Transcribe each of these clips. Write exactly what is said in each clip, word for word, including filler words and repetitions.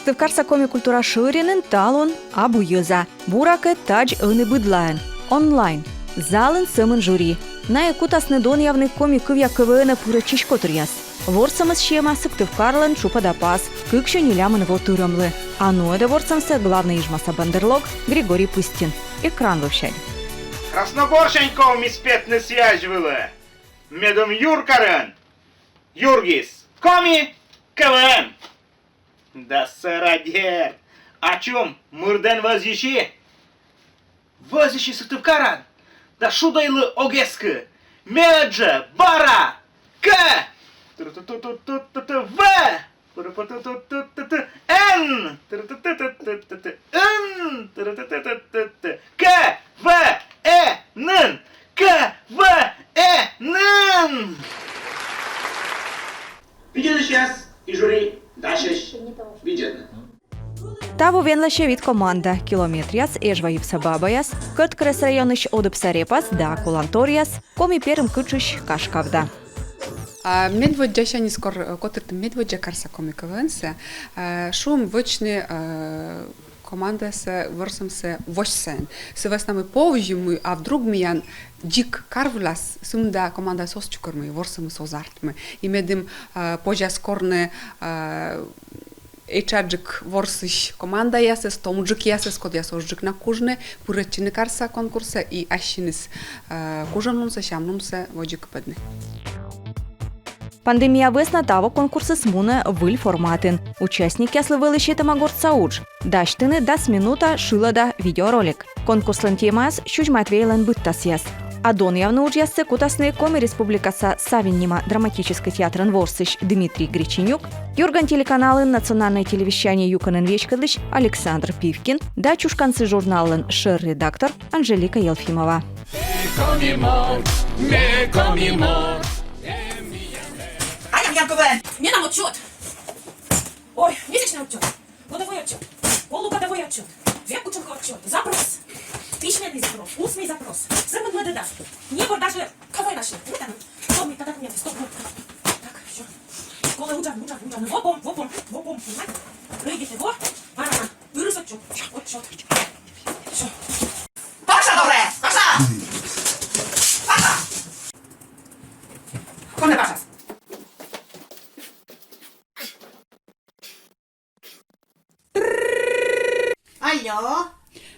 Сыктывкарса коми культура шӧринын талун абу йӧза. Буракӧ, тадз ӧні быдлаын. Онлайн. Залын сӧмын жюри. Найӧ кутасны донъявны коми кывъя КВН-ӧ пырӧдчысь котыръяс. Ворсӧмыс сиӧма Сыктывкарлӧн тшупӧда пас, кыксё нелямын во тырӧмлы. А нуӧдӧ ворсӧмсӧ главнӧй ижмаса бандерлог Григорий Пыстин. Экран вывсянь. Красноборсянь ковмис петны связь вылӧ. Медым юркарын юргис коми КВН. Да сэра дерт. Ачым мырдӧн вӧзйыси. Вӧзйыси Сыктывкарад. Да шудӧйлы ог эскы. Мед жӧ бара. К. Ту-ту-ту-ту-ту-ту-ту. В. Ту-ту-ту-ту-ту-ту-ту. Н. Ту-ту-ту-ту-ту-ту-ту. Н. Ту-ту-ту-ту-ту-ту. К. В. Э. Нын. К. В. Э. Нын. Видзӧдысьяс и жюри дасьӧсь видзӧдны. Таво венласьӧ вит команда: «Километръяс», «Эжва йывса бабаяс», Кӧрткерӧс районысь «Одыбса репас» да «Куланторъяс», «Коми Перым» кытшысь «Кашкавда». А медводдзасяньыс кор, э, котыртім медводдза карса коми КВН-сӧ, э, шуим вӧчны, э, командаяссӧ ворсӧмсӧ восьсаӧн. Сы вӧсна мый повзим, мый а вдруг миян дзик кар вылас сымда командаяс оз чукӧрмы, ворсӧмыс оз артмы. И медым, э, позяс корны, э, этшаджык ворсысь командаясӧс, томджыкъясӧс, кодъяс озджык на кужны, пырӧдчыны карса конкурсӧ и ассьыныс, э, кужанлунсӧ, сямлунсӧ водзӧ кыпӧдны. Пандемия вӧсна таво конкурсыс мунӧ выль форматын. Участникъяслы вӧлі сетӧма гортса удж. Дасьтыны дас минута шылада видеоролик. Конкурслӧн темаыс Сюзь Матвейлӧн быдтасъяс. А донъявны уджъяссӧ кутасны Коми Республикаса Савин нима драматическӧй театрын ворсысь Дмитрий Греченюк, «Юрган» телеканалын национальнӧй телевещание юкӧнӧн веськӧдлысь Александр Пивкин да «Чушканцы» журналлӧн шӧр редактор Анжелика Елфимова. Ме коми морт, ме коми морт. Аня, мне КВН. Мне нам отчет. Ой, месячный отчет. Годовой отчет. Полугодовой отчет. Век учёный отчет. Запрос. Письменный запрос. Устный запрос. Сэмэн мыдэда. Не гор даже кого я нашла. Вот там. Стоп, так, нет, стоп, вот. Так, всё. Школа уджа, уджа, уджа. Во пом, во пом, во пом. Понимаете? Рыгите, во. Барана. Вырос отчет. Отчет. Всё. Паша, доброе. Паша. Паша. Кон Паша. Алло.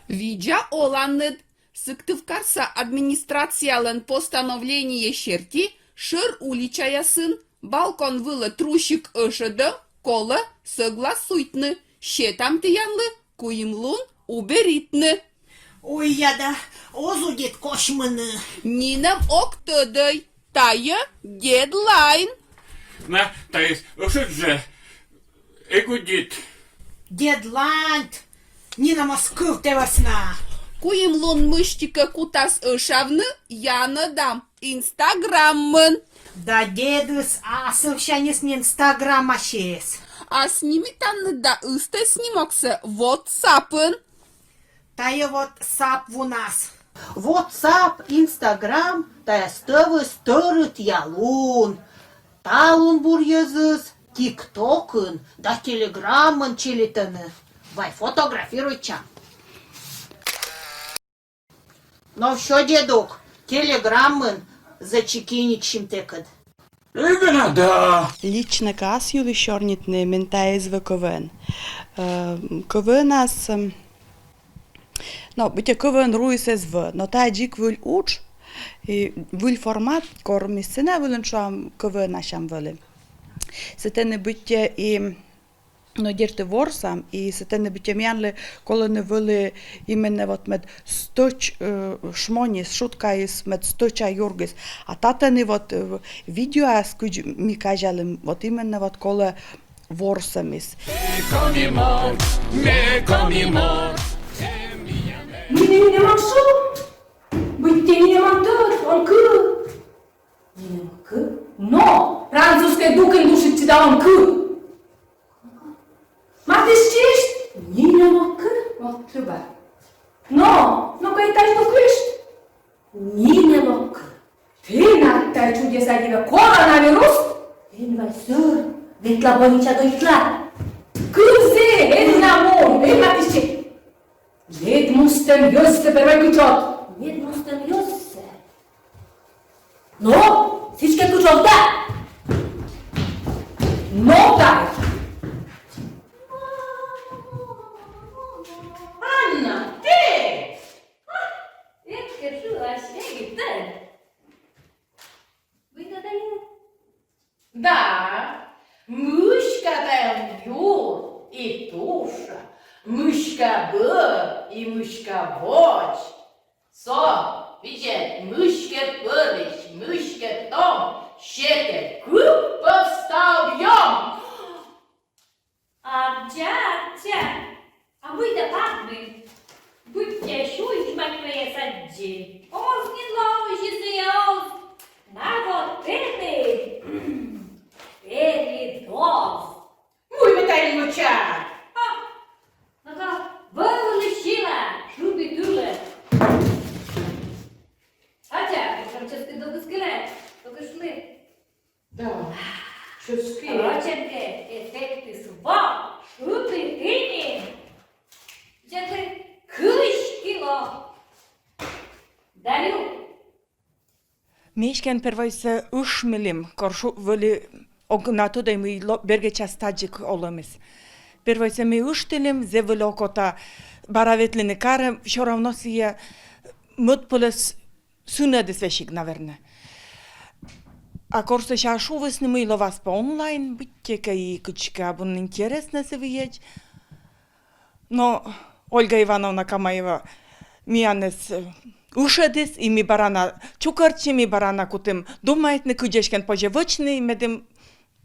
Видза оланныд! Сыктывкарса администрациялӧн постановление серти шӧр уличаясын балкон вылӧ трусик ӧшӧдӧм колӧ согласуйтны. Сетам тіянлы куим лун уберитны. Ой, яда, оз удит косьмыны. Нинӧм ог тӧдӧй, тайӧ дедлайн. На, тайӧс ӧшӧд жӧ. Эг удит. Дедлайн! Нинӧм оз кыв тэ вӧсна. Куим лун мысти кӧ кутас ӧшавны, янӧдам Инстаграммын. Да дедыс асывсяньыс нин Инстаграмасьыс. А снимитанныд да ыстӧй снимоксӧ Вотсапын. Тайӧ Вотсап вунас. Вотсап, Инстаграм, тайӧ стӧвыс тӧрытъя лун. Талун бур йӧзыс ТикТокын да Телеграмын чилитӧны. Вай фотографируйтчам. Но всё, дедук, Телеграмын зачекинитчим тэкӧд. Эг на да. Лично кӧ ас йылысь сёрнитны, мен тайӧ эз вӧв КВН. Э, КВН-ас, эм, но быттьӧ КВН руыс эз вӧв, но тайӧ дзик выль удж и выль формат, кор ми сцена вылын, шуам, КВН-асям вӧлі. Сэтӧні быттьӧ и Но дерт, ворсам, и сэтӧні быттьӧ миянлы колӧны вӧлі именно вот мед стӧч, э, шмоньыс, шуткаыс мед стӧча юргис. А татӧні вот, э, видеоас, кыдз ми казялім, вот именно вот колӧ ворсӧмыс. Ме коми морт, ме коми морт. Нинӧм, нинӧм он шу, быттьӧ нинӧм он тӧд, он кыв. Нинӧм кыв. Но французскӧй дукын душитчы да, он кыв. Мартыштчышт, нинӧм ог кыв, вот тыба. Но, но кӧ и тадз дукышт, нинӧм ог кыв. Тэнад тай чудеса дивӧ коронавирус, эн вай сёр, ветла больничаӧ да итла. Кывзэ, Мун, эй, матище! Мед мустэм йӧзсэ первой кучод. Мед мустэм йӧзсэ. Но, сідзкӧ кучод да. Но, да. Анна, тэ! Эшшӧ шыась, эгит тэ? Мый да тайӧ? Да, мышка тайӧ юр и туша, мышка бӧр и мышка водз. Со, видзӧд, мышкӧд пӧльысь мышкӧд том, сетӧ кыпӧвставъём. Аттьӧ, аттьӧ, а мый да паныд, быттьӧ сюзьматьӧ сэтчӧ. Оз нин лоӧ сійӧ, оз. На вот тэныд передоз. Мый ме тані вӧча? А, ну-ка, вӧвлы сюлӧ, шыбит ылӧ. Хотя, причём чӧскыд догыс кылӧ, догыс шылі. Да, чӧскыд. Рочӧн кӧ эффектыс во, шыбит ини. Дерт, кызь кило. Дарю. Ми эськӧ первойсӧ ышмылім, кор шу-, вӧлі ог на тӧдӧй, мый ло-, бергӧдчас тадзик олӧмыс. Первойсӧ ми ыштылім, зэв вӧлі окота бара ветлыны карӧ, всё равно сійӧ мӧд пӧлӧс сынӧдыс весиг, наверно. А кор сэсся шуисны, мый лоас пӧ онлайн, быттьӧкӧ и кыдзкӧ абу интереснӧ сы выйӧдз. Но Ольга Ивановна Камаева миянӧс, э, ышӧдіс, и ми бара на чукӧртчим, ми бара на кутім думайтны, кыдз эськӧ позьӧ вӧчны, медым,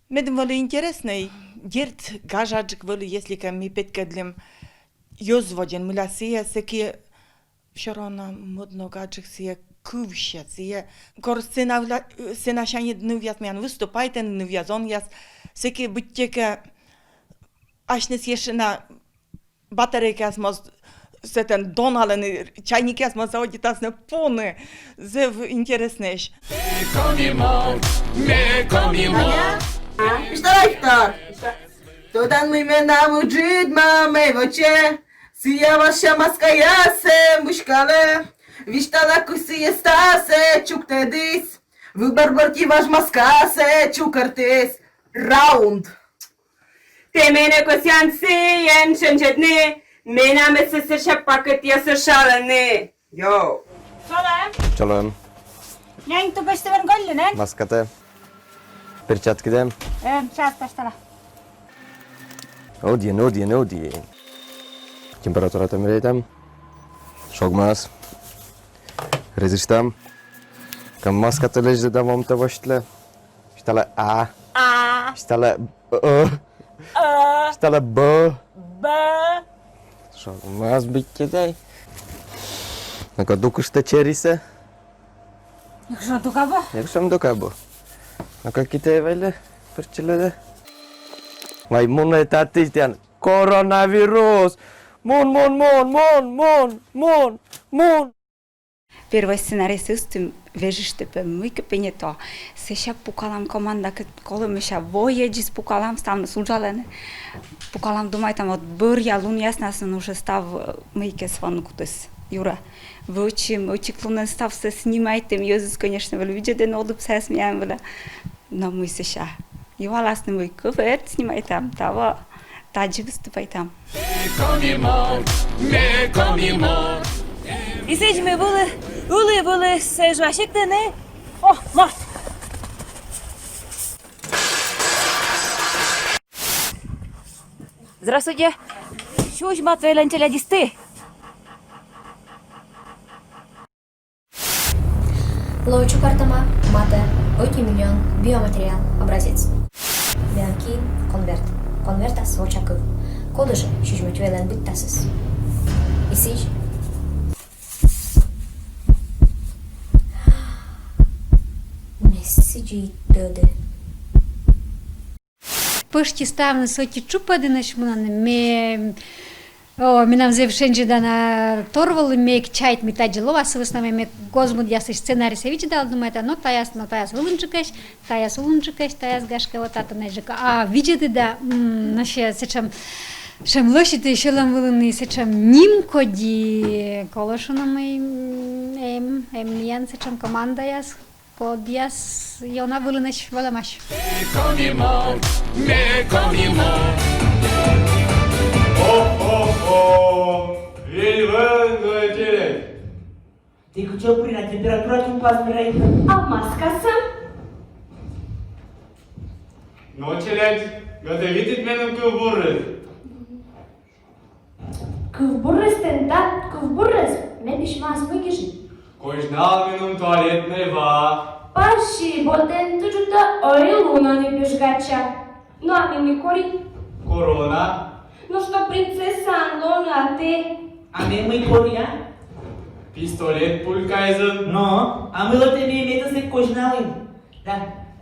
медым вӧлі интереснӧ, и дерт, гажаджык вӧлі, если кӧ ми петкӧдлім йӧз водзын, мыля сійӧ сэки всё равно мӧд ногаджык сійӧ кывсьӧ, сійӧ. Кор сцена вля-, сценасянь нывъяс миян выступайтӧны, нывъяс, зонъяс, сэки быттьӧкӧ асьныс ещӧ на батарейкаяс моз сэтӧн доналӧны, чайникъяс моз заводитасны пуны. Зэв интереснӧйӧсь. Ме коми морт, ме коми морт. Что, Виктор? Тӧдан, мый менам ыджыд мамӧй вӧчӧ. Сійӧ важ маскаяссӧ мыськалӧ. Висьтала, кысь сійӧ ставсӧ чуктӧдіс. Выбор бӧрти важ маскасӧ чукӧртіс. Раунд. Тэ менӧ кӧсъян сійӧн шензьӧдны, менам эсэсэсся пакетъясӧ шалӧны. Йоу. Чолӧм. Чолӧм. Нянь тубысь тӧвен гольлин, эн? Маскатӧ. Перчаткитӧ. Эм, сейчас паштала. Ӧдйӧн, ӧдйӧн, ӧдйӧн. Температуратӧ меряйтам. Шогмас. Резыштам. Кӧн маскатӧ лэдзлы да вомтӧ восьтлы. Висьтала а. А. Висьтала ӧ. Ӧ. Висьтала б. Б. Шогмас быттьӧ тай. Ну-ка, дукыштӧ черисӧ. Якшӧм дукабу. Якшӧм дукабу. Ну-ка, китӧ вайлы пӧрччылӧ да. Вай мунӧ татысь тіян коронавирус. Мун, мун, мун, мун, мун, мун, мун. Первой сценарийсӧ ыстім, вежыштӧ пӧ мыйкӧ пӧ не то. Сэсся пукалам командакӧд, колӧ, мися, воӧдзыс пукалам, ставныс уджалӧны. Пукалам, думайтам, вот бӧръя лунъяснас нин уже став, э, мыйкӧ сувтны кутіс юрӧ. Вӧчим, ӧтик лунӧн ставсӧ снимайтім, йӧзыс, конечно, вӧлі видзӧдӧны, олыпсаяс миян вӧлі. Но мый сэсся? Юаласны, мый кӧ верт снимайтам, таво тадзи выступайтам. Ме коми морт, ме коми морт. И сідз ме вылі, ылі вылі сэсся сиктыны. О, морт! Здравствуйте. Сюзь Матвейлӧн челядьыс ті. Лоӧ чукӧртӧма матӧ ӧти миллион биоматериал образец. Миян ки конверт. Конвертас воча кыв. Кодыжӧ Сюзь Матвейлӧн быдтасыс. И сідз. Ме сідзи и тӧді. Пӧшти ставныс ӧти тшупӧдынӧсь мунӧны, ме, о, менам зэв шензьӧдана тор вӧлі, ме эг чайт, мый тадзи лоас, сы вӧсна мый ме гоз-мӧдъясысь сценарийсӧ видзӧдала, думайта, но таяс, но таяс улынджыкӧсь, таяс улынджыкӧсь, таяс, гашкӧ, вот татӧн нӧ жӧ. А видзӧді да, м, нӧшта сэтшӧм Сэтшӧм лӧсьыд сьӧлӧм вылын и сэтшӧм нимкодь, колӧ шуны, мый, м, эм, эм миян сэтшӧм командаяс, кодъяс ёна вылынӧсь вӧлӧмаӧсь. Ме коми морт, ме коми морт. О-о-о! Вельвӧн гӧтелет! Тэ кытчӧ пырин, температура тупас мирай. А маскасӧ? Но, челядь, готовитӧй меным кывбурӧс. Кывбурӧс тэн да, кывбурӧс, ме письмас мый гижи. Козьнал меным туалетнӧй ва. Пасибӧ тэн, тыдзи, ӧні лунӧ нӧ пижгача. Но а ме мый кори? Корона. Но, чтоб принцессаӧн лоны, а тэ? А ме мый кори, а? Пистолет пулькаэзӧн. Но, а мыйла тэ ме, ме тасӧ козьналін? Да,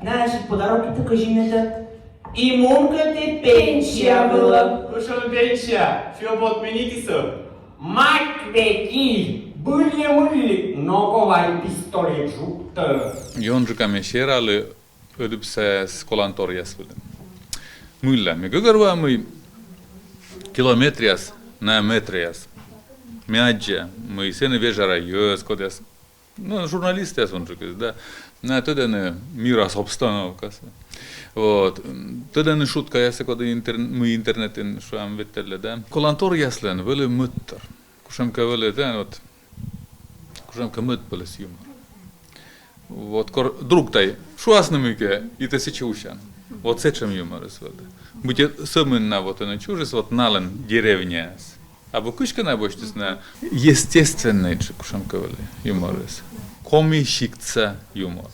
на, значит, подарок и козинетӧ. И мункӧ тэ пенсия вылӧ. Кутшӧм пенсия? Фёб отменитісӧ. Мать вети, были-мыли, но коваль пистолет жуктӧ. Ёнджыка ме сералі ӧдыбсаяс коланторъяс вылӧ. Мыйла, ме гӧгӧрвоа, мый километръяс на метръяс. Ме аддза, мый сэні вежӧра йӧз, кодъяс, но, журналистъяс унджыкыс, да. На тӧдӧны мирас обстановкасӧ. Вот. Тӧдӧны шуткаяссӧ, коді интер-, мый интернетын, шуам, ветлӧ, да. Коланторъяслӧн вӧлі мӧдтор. Кутшӧмкӧ вӧлі, да, вот, кутшӧмкӧ мӧд пӧлӧс юмор. Вот кор друг тай шуасны мыйкӧ, и тэ сэтчӧ усян. Вот сэтшӧм юморыс вӧлі. Быттьӧ сӧмын на вот ӧні чужис, вот налӧн деревняас. Абу кыськӧ на босьтіс на. Естественнӧйджык кутшӧмкӧ вӧлі юморыс. Коми сиктса юмор.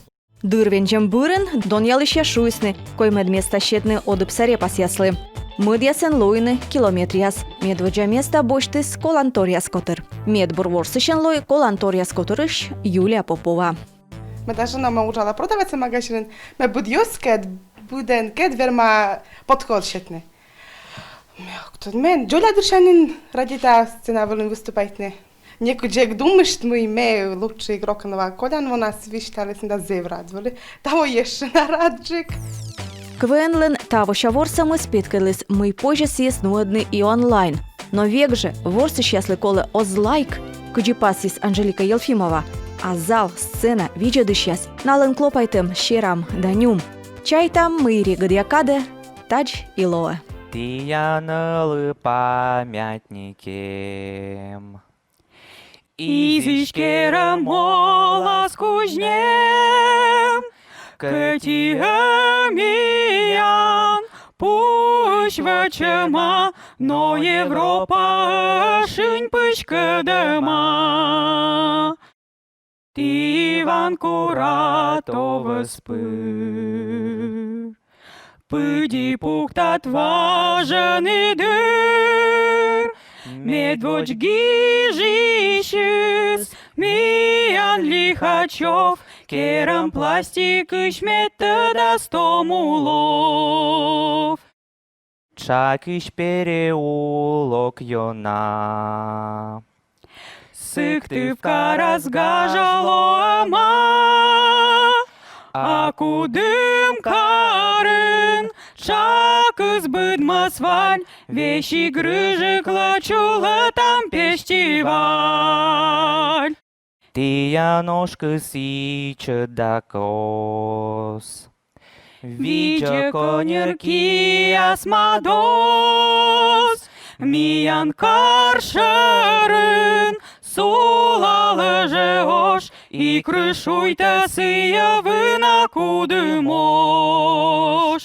Дыр вензьӧм бӧрын донъялысьяс шуисны коймӧд места сетны ӧдыбса репасъяслы. Мӧдъясӧн лоины километръяс. Медводдза места босьтіс Коланторъяс котыр. Медбур ворсысьӧн лои Коланторъяс котырысь Юлия Попова. Ме даже на, ме уджала продавецӧн магазинын, ме быд йӧзкӧд, быдӧнкӧд верма подход сетны. Ме ог тӧд, ме дзоля дырсянь радейта сцена вылын выступайтны. Некыдз эг думышт, мый ме лучший игрок на ва. Колян вонас висьталісны да зэв рад вӧлі. Таво ещӧ на раджык. КВН-лӧн тавося ворсӧмыс петкӧдліс, мый позьӧ сійӧс нуӧдны и онлайн. Но век жӧ ворсысьяслы колӧ оз лайк, кыдзи пасйис Анжелика Елфимова, а зал, сцена, видзӧдысьяс, налӧн клопайтӧм, серам да нюм. Чайтам, мый регыдъя кадӧ тадз и лоӧ. Тіянлы памятникем. Изйысь керӧм олас кузнем, кӧть и ӧмиян пуысь вӧчӧма, но Европаӧ шынь пыськӧдӧма. Ті Иван Куратовӧс пыр пыдди пуктат важӧн и дыр. Медводз гижысьыс миян Лихачёв, керӧм пластикысь мед тӧдас том улов. Тшакысь переулок ёна Сыктывкарас гажа лоӧма, а Кудымкарын тшакыс быдмис вань, весиг рыжиклы чулӧтам фестиваль. Тіян ошкыс ичӧт да кос. Видзӧ коньӧр киас мадос, миян кар шӧрын сулалӧ жӧ ош, и крышуйтӧ сійӧ вына Кудымош.